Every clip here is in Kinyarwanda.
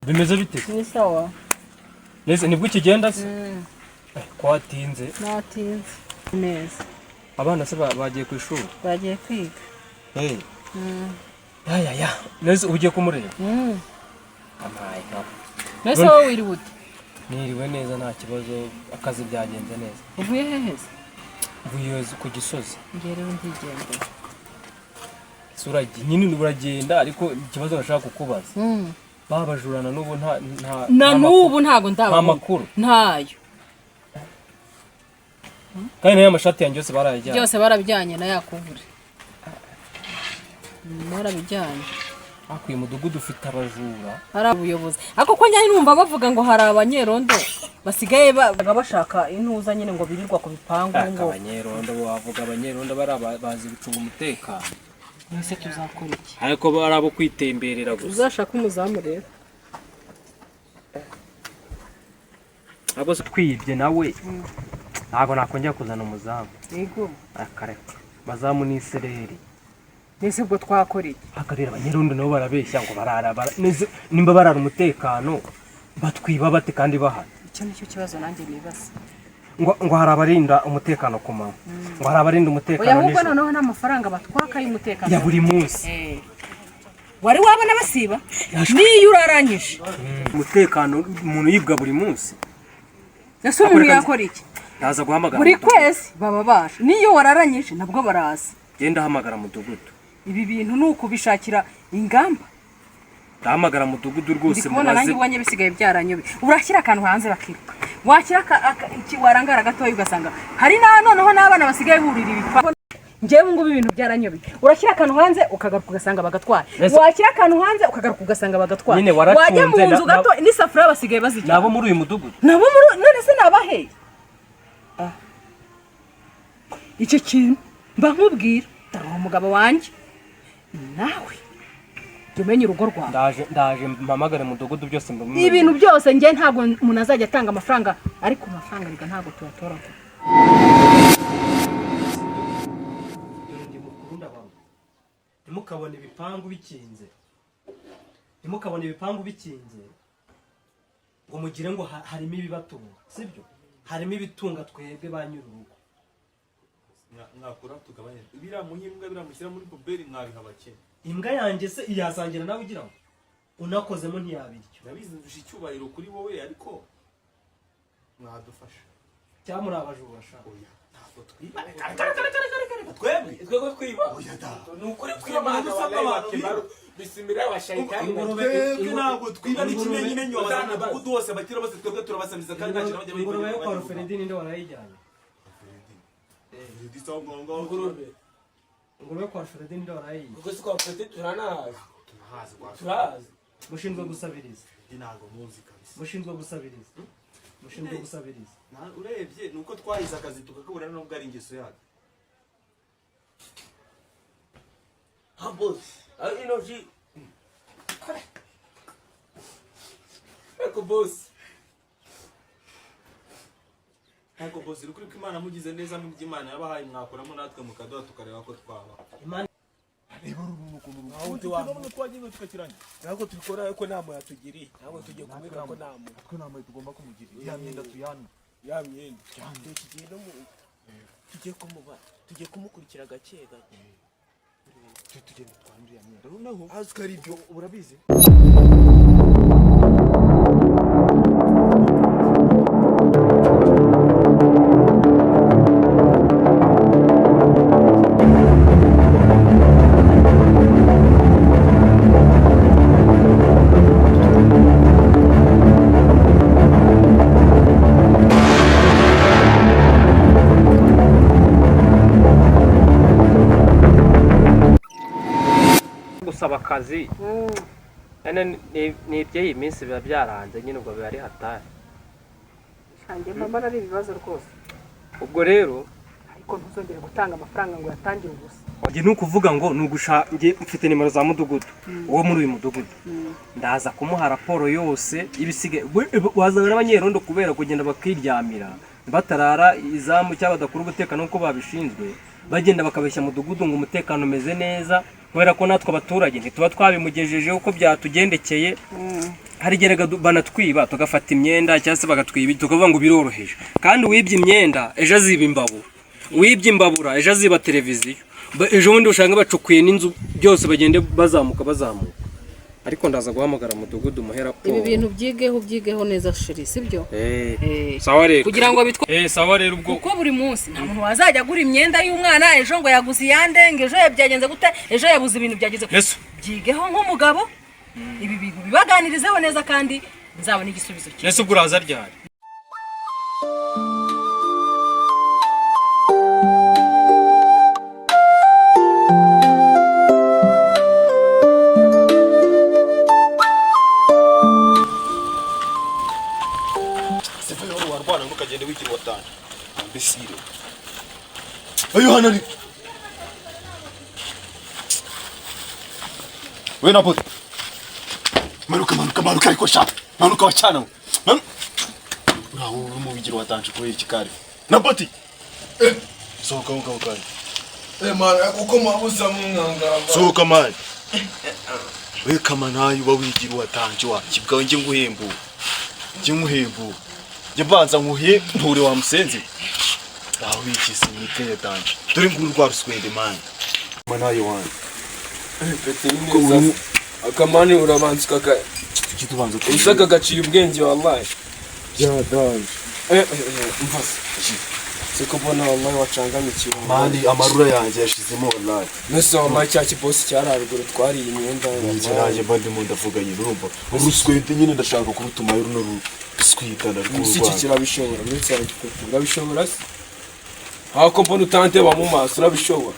Bimeze bite? Ni sawa. Nese nibwo ukigenda se? Ko watinze? Natinze. Neza. Abana se bagiye ku ishuri? Bagiye kwiga. Hey. Ya ya ya. Nese ugiye kumureba? Amaye nka. Nese wowe wiriwe ute? Niriwe neza, nta kibazo, akazi byagenze neza. Uvuye hehe se? Mvuye ku Gisozi. Ngiye rero ndigendera. Sura nyine uragenda, ariko ikibazo bashaka kukubaza. Babajurana n'ubu nta nta Na n'ubu ntago ndabona. Nta makuru. Ntayo. Kandi nayo amashati yanjye yose barayajyanye. Byose barabijyanye na yakuvure. Barabijyanye. Akuye mudugudu ufite abajura. Hari abuyobozi. Ako ko njya numva bavuga ngo hari abanyerondo basigaye bashaka intuza nyine ngo birirwa ku bipangu ngo. Abanyerondo bavuga, abanyerondo bari bazi gucunga umutekano. Mwese tuzakora iki? Ariko bari abo kwitemberera gusa. Uzashaka umuzamu rero. Ntabwo twibye nawe. Ntabwo nakongera kuzana umuzamu. Yego. Akareka. Bazamu ni isereri. Nese ubwo twakora iki? Akarera abanyerondo nabo barabeshya ngo barara nimba barara umutekano batwiba bate kandi bahari. Icyo nicyo kibazo nanjye nibaza. Ngo hari abarinda umutekano ku manywa. Ngo hari abarinda umutekano Oya ahubwo nijoro. noneho n'amafaranga batwaka y'umutekano. Ya buri munsi. Wari wabona basiba? Niyo uraranyije. Umutekano umuntu yibwa buri munsi. Ese umuntu yakora iki? Ndaza guhamagara. Buri kwezi baba baje. Niyo wararanyije nabwo baraza. Genda hamagara mudugudu. Ibi bintu ni ukubishakira ingamba. Ndahamagara mudugudu rwose. Ndi kubona nanjye ubonye bisigaye byaranyobeye. Urashyira akantu hanze bakiruka. Washyira warangara gatoya ugasanga hari na noneho n'abana basigaye burira ibipangu. Njyewe ngubu ibintu byaranyobeye. Urashyira akantu hanze ukagaruka ugasanga bagatwara. Washyira akantu hanze ukagaruka ugasanga bagatwara. Wajya mu nzu gato n'isafuriya basigaye bazijyana. Nabo muri uyu mudugudu. Nabo muri none se nabaheye. Icyo kintu mba nkubwira. Dore umugabo wanjye. Nawe umenye urugo rwawe. Ndaje mpamagare mudugudu byose mbamumenye. Ibintu byose njye ntabwo umuntu azajya atanga amafaranga, ariko amafaranga rega ntabwo tuyatoragura. Ntimukabone ibipangu bikinze. Ntimukabone ibipangu bikinze ngo mugire ngo harimo ibibatunga, sibyo? Harimo ibitunga twebwe ba nyir'urugo. Mwakora tugabanye. Biriya muhimbwa biramushyira muri puberi mwabiha abakene. Imbwa yanjye se iyasangira nawe ugira ngo unakozemo ntiyabirya. Ndabizi ndusha icyubahiro kuri wowe ariko mwadufasha. Cyangwa muri abajura sha. Oya, ntabwo twiba. Kare. Twebwe twebwe twiba. Oya da. Ni ukuri twiba abantu bisimira wa shayitani. Twebwe ntabwo twiba n'ikimenyimenyi abadugudu bose abakira bose twebwe turabasamiza kandi nta kintu bajya bayibona. Ingurube yo kwa Ruferedi ninde warayijyanye? Ruferedi sawa ngo ngo. Ingurube. Ingurube yo kwa Ruferedi ninde warayijyanye? Ubwo si kwa Ruferedi turanahazi. Tunahazi kwa Turahazi. Mushinzwe gusabiriza. Ntabwo muzi kabisa. Mushinzwe gusabiriza. Mushinzwe gusabiriza. Urebye nuko twahize akazi tukakabura nubwo ari ingeso yacu. Ha boss. Ari ino ji. Eko boss. Eko boss uri ko Imana mugize neza mu by'Imana yabahaye mwakoramo natwe mukaduha tukareba ko twaba. Imana reba urubuno twagiye tukakirangira. Ntabwo tubikora ko nta muntu yatugiriye. Ntabwo tugiye kumwereka ko nta muntu. Twe nta muntu tugomba kumugirira. Ya myenda tuyana. Ya myenda. Tugiye no mu tugiye kumuba tugiye kumukurikira gake gake. Tugenda twandure ya myenda. Noneho azi ko ari ibyo urabizi. Gusaba akazi ni iby'iyi minsi biba byaranze nyine ubwo biba ari hatari. Shange mbona ari ibibazo rwose. Ubwo rero ariko ntuzongere gutanga amafaranga ngo yatangire ubusa. Njye ni ukuvuga ngo ni ugusha njye mfite nimero za mudugudu uwo muri uyu mudugudu. Ndaza kumuha raporo yose y'ibisigaye. Wazana n'abanyerondo kubera kugenda bakiryamira batarara izamu cyangwa badakora umutekano nk'uko babishinzwe, bagenda bakabeshya mudugudu ngo umutekano umeze neza. Kubera ko natwe abaturage ntituba twabimugejejeho uko byatugendekeye. Hari igihe rega banatwiba, tugafata imyenda cyangwa se bagatwiba, tukavuga ngo biroroheje. Kandi uwibye imyenda ejo aziba imbabura, uwibye imbabura ejo aziba televiziyo. Ejo bundi usanga bacukuye n'inzu, byose bagende bazamuka bazamuka. Ariko ndaza guhamagara mudugudu muhe raporo. Ibi bintu byigeho, ubyigeho neza, chéri, sibyo? Eh, Eh. sawa rero. Kugira ngo bitwa Eh, sawa rero ubwo. Kuko buri munsi nta muntu wazajya agura imyenda y'umwana, ejo ngo yaguze iyande, ngo ejo byagenze gute, ejo yabuze ibintu byagenze gute. Yesu. Byigeho nk'umugabo, ibi bintu bibaganirizeho neza, kandi nzabona igisubizo cyiza. Yesu, ubwo uraza ryari? Sifa yohano warwana ntukagende wigira watanje mbesire. Ayo hano ari we na bote. Manuka, manuka, manuka, ariko sha manuka wachana manu. Uraho uri mu bigira watanje kubera iki kari na boti? Eh, sohoka ngaho kari. Eh man, kuko mwabuza mwangara. Sohoka man. We kama nayo uba wigira watanje wa kibwawe, njye nguhembura, njye nguhembura, njye mbanza nkuhembure wa musenzi. Aho wigize imike yatanje, dore nguru rwa ruswende man manayo wanjye. Pete ni neza. Akamani urabanza ukaka Tujye tubanza. Usaka gaciye ubwenge wallahi. Ya danje. Eh eh eh, umva se. Siko mbona wallahi wacangamikiwe. Man, amarura yanjye yashizemo wallahi. Nese wallahi cya kibosi cyari haruguru twariye imyenda. Njye nanjye mba ndimo ndavuga nyine, urumva uruswende nyine ndashaka kurutuma runo ruswita. Si iki Ndarwurwana. kirabishobora, ndetse aragifite. Urabishobora se? Hako mbona utanteba mu maso, urabishobora?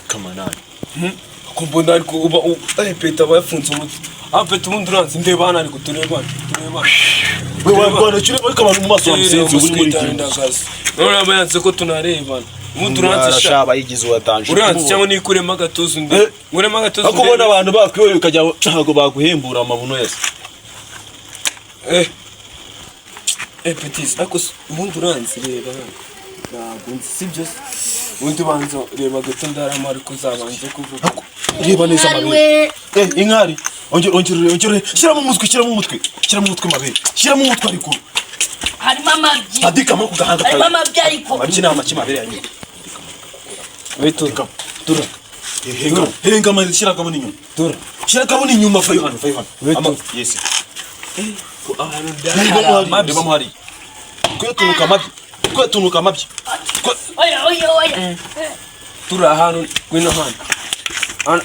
Kama nayo. Ko mbona ariko uba peta aba yafunze umutwe. Ah peta, ubundi uranzi, ndeba hano ariko, turebane, turebane. We warwana kireba ariko abantu mu maso wa musenzi uri muri iki. None aba yanze ko tunarebana. Ubundi uranzi sha. Shaba yigize uwatanje. Uranzi cyangwa nikuremo agatuza undi. Eh. Nguremo agatuza Ako ubona abantu bakwiyoye ukajya ntabwo baguhembura amabuno yose. Eh. Eh petit, ariko ubundi uranzi, reba hano. Ntabwo nzi, sibyo se? Ubundi banza reba gato ndarama ariko uzabanze kuvuga. Reba neza amabere. Eh, inkari. Ongera, ongera, ongera. Shyiramo umutwe, shyiramo umutwe. Shyiramo umutwe mabere. Shyiramo umutwe ariko. Harimo amabyi. Adikamo ku gahanga Harimo kawe. amabyi ariko. Amabyi ni amaki mabere yanyu. Wait, Dura. Henga. Henga amazi, shyira akabona inyuma. Dura. Shyira akabona inyuma, fayo hano, fayo hano. Wait. Ama yes. Ahantu Reba mo hariya, reba mo hariya. Kwe tunuka amabyi. Kwe tunuka amabyi. Oya oya oya. Turi ahantu, ngwino hano.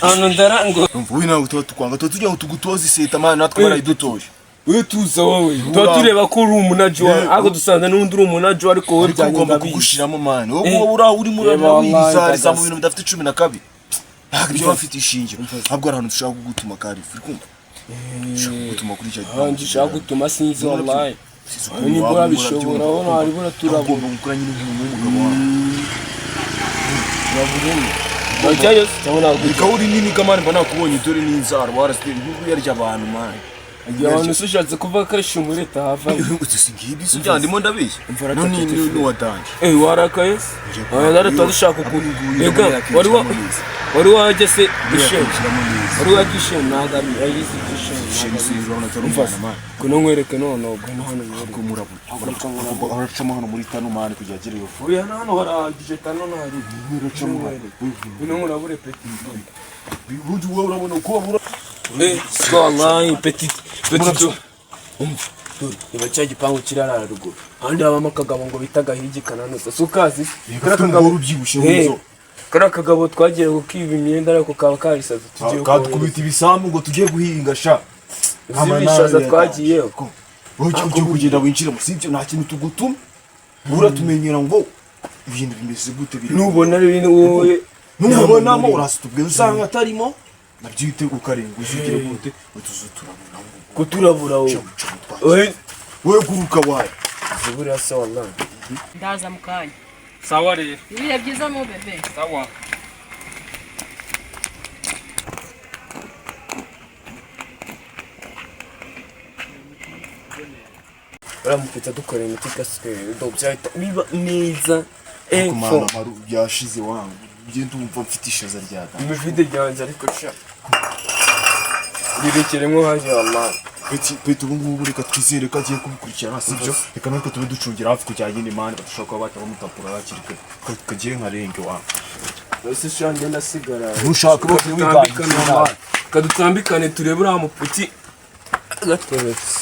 Ahantu ndara ngo Umva, we nawe tuba tukwanga, tuba tugira ngo tugutoze iseta man, natwe barayidutoje. We tuza wowe. Tuba tureba ko uri umunaji wawe. Eh. Ariko dusanze n'undi uri umunaji ariko wowe Ariko byanjye ugomba ndabizi. kugushiramo man. Wowe Eh. wowe uraho urimo Reba wallahi, urawirizariza mu ndagasa. bintu bidafite 12. Ntabwo ibyo bafite ishingiro. Ntabwo ari ahantu dushaka kugutuma kari. Uri kumva? Dushaka kugutuma kuri icyo Ahandi ushaka gutuma sinzi wallahi. Sinzi ukuntu Niba waba urabishobora, urabyumva. wowe ntari buraturabura. Ugomba gukora nyine nk'umuntu w'umugabo wawe. Uraburimo. Wajyayo se cyangwa ntabwo? Reka uri nini kamani, mba nakubonye, dore n'inzara warasiteye nk'ubu yarya abantu man. Igihe abantu se ushatse kuvuga ko ari shumureta hava. Ngibi si ndimo ndabeshya. Imvura None atatu ni ni wadanje. Eh, warakaye se? Oya, nari tuba dushaka ukuntu. Ega, wari wajya se ishema? Wari wajya ishema? Ntabwo ari ayizi ishema. Ishema si urabona atari Umva umwana man. Ngwino nkwereke noneho, ngwino hano nkwereke. Ubwo murabura. Aracamo hano muri tano man kugira agere iyo. Oya, na hano harahagije, tano ntari. Ngwino nkurabure petit. Ubundi wowe urabona uko wabura. Eh, wallahi petit petit. Umva, dore reba cya gipangu kiri hariya ruguru. Ahandi habamo akagabo ngo bita Gahigi kananutse. Si ukazi? Kariya kagabo ubyibushye Eh, w'inzobe. kariya kagabo twagiye kukiba imyenda ariko kaba karisaze, tugiye Kadukubita ibisambu ngo tujye guhinga sha. Zibishaza twagiyeho. Wowe ugiye kugenda winjira mu sibyo, nta kintu tugutuma. Uratumenyera ngo ibintu bimeze gute biri. Nubona ari ibintu wowe Nubonamo uraza tubwira, usanga atarimo nabyite ukarenga uzigire gute utuzu turabona. Kuturabura wowe. Oye, Wowe guruka waye. ziburiya se wallahi. Ndaza mu kanya. Sawa rero. Ibihe byiza mu bebe. Sawa. Uramufite dukorera imiti igasigaye byahita biba neza. Kumana amaru yashize wangu. Njye ndumva mfite ishaza rya data. Imivide ryanjye ariko sha. Rirekeremo haje wallahi. Peti, peti, ubu ngubu reka twizere ko agiye kubikurikirana, sibyo? Reka natwe tube ducungira hafi kugira nyine mani badashobora kuba bahita bamutapura hakiri kare. Kagiye nkarenge wa. Ese sha njye ndasigara. Ntushaka bose Kadutambikane, kadutambikane turebe uriya muputi gatobetse.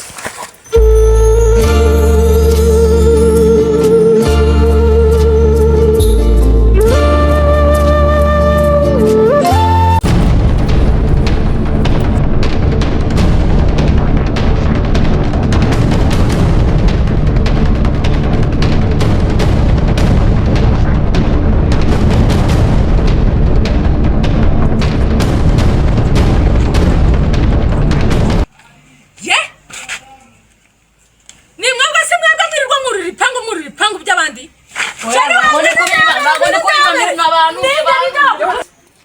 Ye, ni mwebwe se mwebwe mwirirwa mwurira ibipangu, mwurira ibipangu by'abandi? Ntabwo ndi kubiba abantu.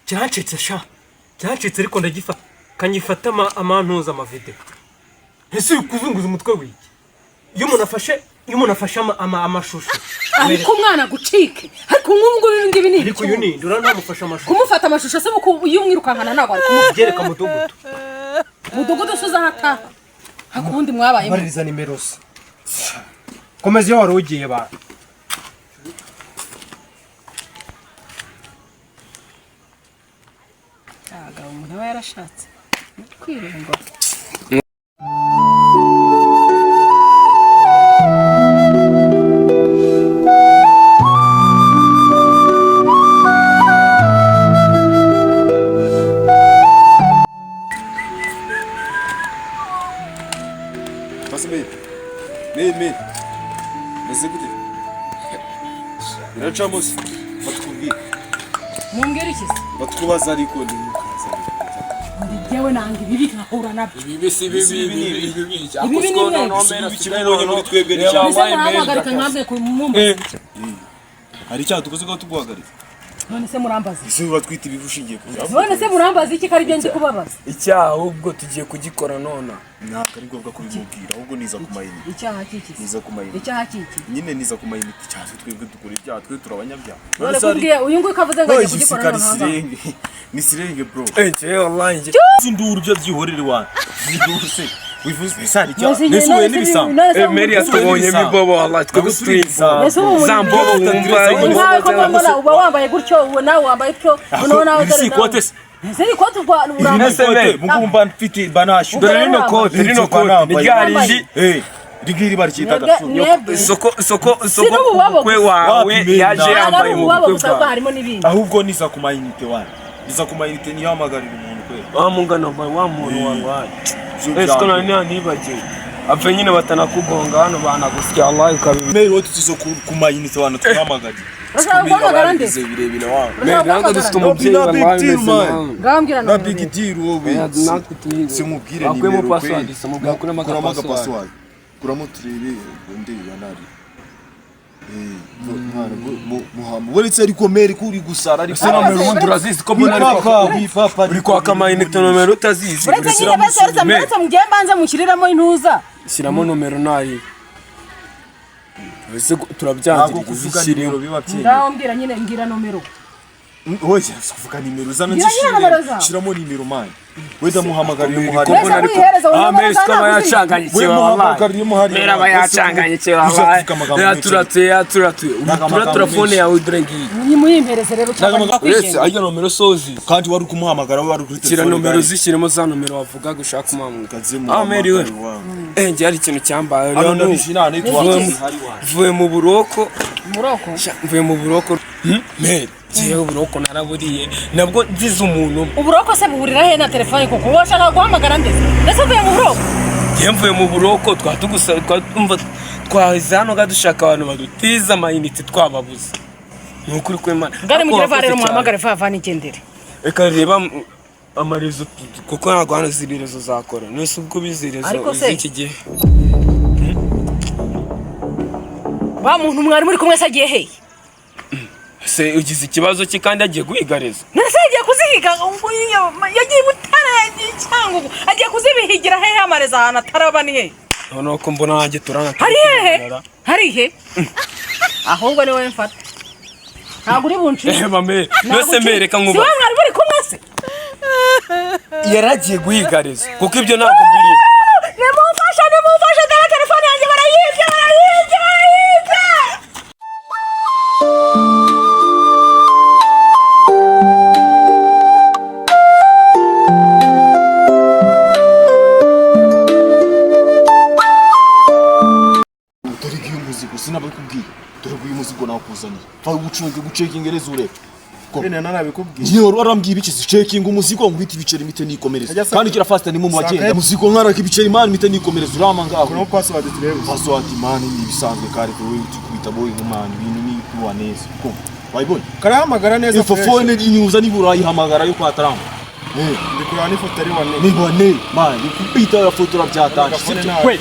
Cyancitse sha, cyancitse, ariko ndagifata kanyifata amantuza amavideo. Ese uri kuzunguza umutwe wiki? Iyo umuntu afashe amashusho Ariko umwana gucike, ariko nk'ubu ngubu ibi ngibi ni Ariko uyu ni ndura ntamufashe amashusho. Kumufata amashusho se buku iyo umwirukankana ntabwo ari kumufata? Byereka mudugudu. Mudugudu se uza aho ataha ariko ubundi mwabayemo? Baririza nimero se. Komeza iyo wari ugiye ba. Abagabo umuntu aba yarashatse kwirongora. Basi mimi. Mimi. Meze gute? Biracamo se. Batubwire. Mumbwire iki se? Batkubaza ariko ni mukaza. Njyewe nanga ibibi nkahura nabyo. Ibibi si bibi, ibibi Ibibi ni mwebwe. Ibibi kimwe none muri twebwe ni Mbese murampamagara nkamwe kumumbaza iki? Hari icyaha dukoze ko tuguhagarika? None se murambaza? Ese uratwita ibibi ushingiye ku None se murambaza iki ko ari byo ndi kubabaza? Icyaha ahubwo tugiye kugikora nona. Ntabwo ari ngombwa kubimubwira, ahubwo niza ku mayinite. Icyaha cy'iki se? Niza ku mayinite. Icyaha cy'iki? Nyine niza ku mayinite cyane, twebwe dukora ibyaha, twe turi abanyabyaha. None kubwiye uyu nguyu ko avuze ngo agiye kugikora kari none ahangaha. sirenge. Ni sirenge bro. Eh, njyewe wallahi njye Induru byo byihorere wa. Induru se. Wivuze isari icyaha. None se Nese uhuye n'ibisambo. none se Eh, Mary yatubonye bibobo wallahi, twebwe Ntabwo turi Ese ubu za mbobo wumva. Nkawe ko mbona uba wambaye gutyo, ubu nawe wambaye utyo, noneho nawe Iri si ikote se? Ese ni ikote ubwo urambaye? Ese Mary, Mugu mba mfite banashu. Dore rino kote, rino kote ni rya rindi. Eh, iri ngiri baryita Mwebwe gasuru. mwebwe Soko soko soko n'ububabo ubukwe gusa. wawe Wapi, yaje Mary? Ntabwo ari yambaye mu ububabo bukwe gusa ahubwo bwawe. harimo n'ibindi. Ahubwo niza ku mayinite wana. Niza ku mayinite nihamagarira umuntu kweli. Wa mungano wa muntu wangu. Byo Ese ko byanjye. nari nibagiwe. Apfe nyine batanakugonga hano banagusya wallahi ukabibi. Mary wowe tuzizo ku mayinite wana tuhamagariye. Urashaka guhamagara nde? Birebire wawe. Urashaka Ntabwo dufite guhamagara? umubyeyi Na big wallahi deal, umeze man. nawe. Ngaho mbwira Na nomero. big deal wowe. Natwe tuyizi. Simubwire Wakuyemo nimero password, kweli. simubwire kuramo Kuramo aga password. password. Kuramo turebe ndeba nari. Eh, mwana muhamu. Uretse ariko Mary kuri gusara ariko. Ese nomero ubundi urazizi ko mbona ari Wipapa, wipapa. Uri kwaka amayinite nomero utazizi. Uretse nyine bese uretse uretse mugiye mbanze mushyiriremo intuza. Shyiramo nomero nayi. Ese Ntabwo turabyangira kuvuga nimero biba byemewe. Ngaho mbwira nyine, mbwira nomero. Oya, kuvuga nimero zana Ngira nyine nomero nzishire. zawe. Shiramo nimero man. Wenda muhamagarire muhari. Mbese wihereza wowe Ah, nomero Mary zawe siko aba ntabwo uzizi. yacanganyikiwe We wallahi. muhamagarire muhari. Mary aba yacanganyikiwe wallahi. Yaturatuye yaturatuye. N'amagambo Telefone menshi. yawe dore ngiyi. Nimuyimpereze rero cyangwa N'amagambo- Uretse ajya nomero sozi. Kandi wari kumuhamagara wari kuri Shyira telefone. nomero zishyiremo za nomero wavugaga ushaka umuhamagara. Kaze Ah, Mary we. muhamagare wawe. Eh, njye hari ikintu cyambaye. Hano Rero ndabije inama mvuye mu buroko. Muroko. Sha, mvuye mu buroko. Mary, njyewe uburoko naraburiye. Nabwo nzize umuntu umwe. Uburoko se buhurira he na telefone koko? Washaka guhamagara ndetse? Ndetse uvuye mu buroko? Njyewe mvuye mu buroko twatugusa twumva twaheze hano ga dushaka abantu badutiza amayinite twababuze. Ni ukuri kw'Imana. Ngari mugire Ariko va rero wakoze cyane. muhamagare va va nigendere. Reka reba amarezo kuko ntabwo hano ziri rezo zakora. Nese ubwo bizi rezo Ariko se- z'iki gihe. Wa muntu mwari muri kumwe se agiye hehe? Se ugize ikibazo cye kandi agiye guhiga rezo. None se yagiye kuzihiga ubwo yagiye i Butare, yagiye i Cyangugu, agiye kuzibihigira hehe amareza ahantu ataraba ni hehe? Noneho ko mbona nanjye turana. Hari hehe? Hari he? Ahubwo ni wowe mfata. Ntabwo uri buncike. Reba mere, mbese mere reka Si nkubaze. wowe mwari muri kumwe se? Yaragiye guhiga rezo kuko ibyo ntabwo biri. Nimumfashe, nimumfashe, dore telefone yanjye barayibye, barayibye, barayibye. Dore ngiyo umuzigo, sinabikubwiye. Dore nguyu muzigo nawukuzaniye. Pfa ugucunge, gucekinge neza urebe. Bene narabikubwiye. Ngiye wari warambwiye ibiki? Cekinga umuzigo, ngwita ibiceri mite nikomereza. Ajya Kandi kira fast ni mu bagenda. Umuzigo nkaraka ibiceri man mite nikomereza urama ngaho. Kuno password turebe. Password man ni ibisanzwe kare wowe tukubita boy nkumana ibintu ni kuwa neza. Ko wayibonye? Karahamagara neza. Info Fresh. phone inyuza nibura urayihamagara yo kwa Trump. Eh, Ndi kureba n'ifoto ari wane. ni wane man, nikubita ya fotora byatanje. Agafone Sibyo? nawe. We.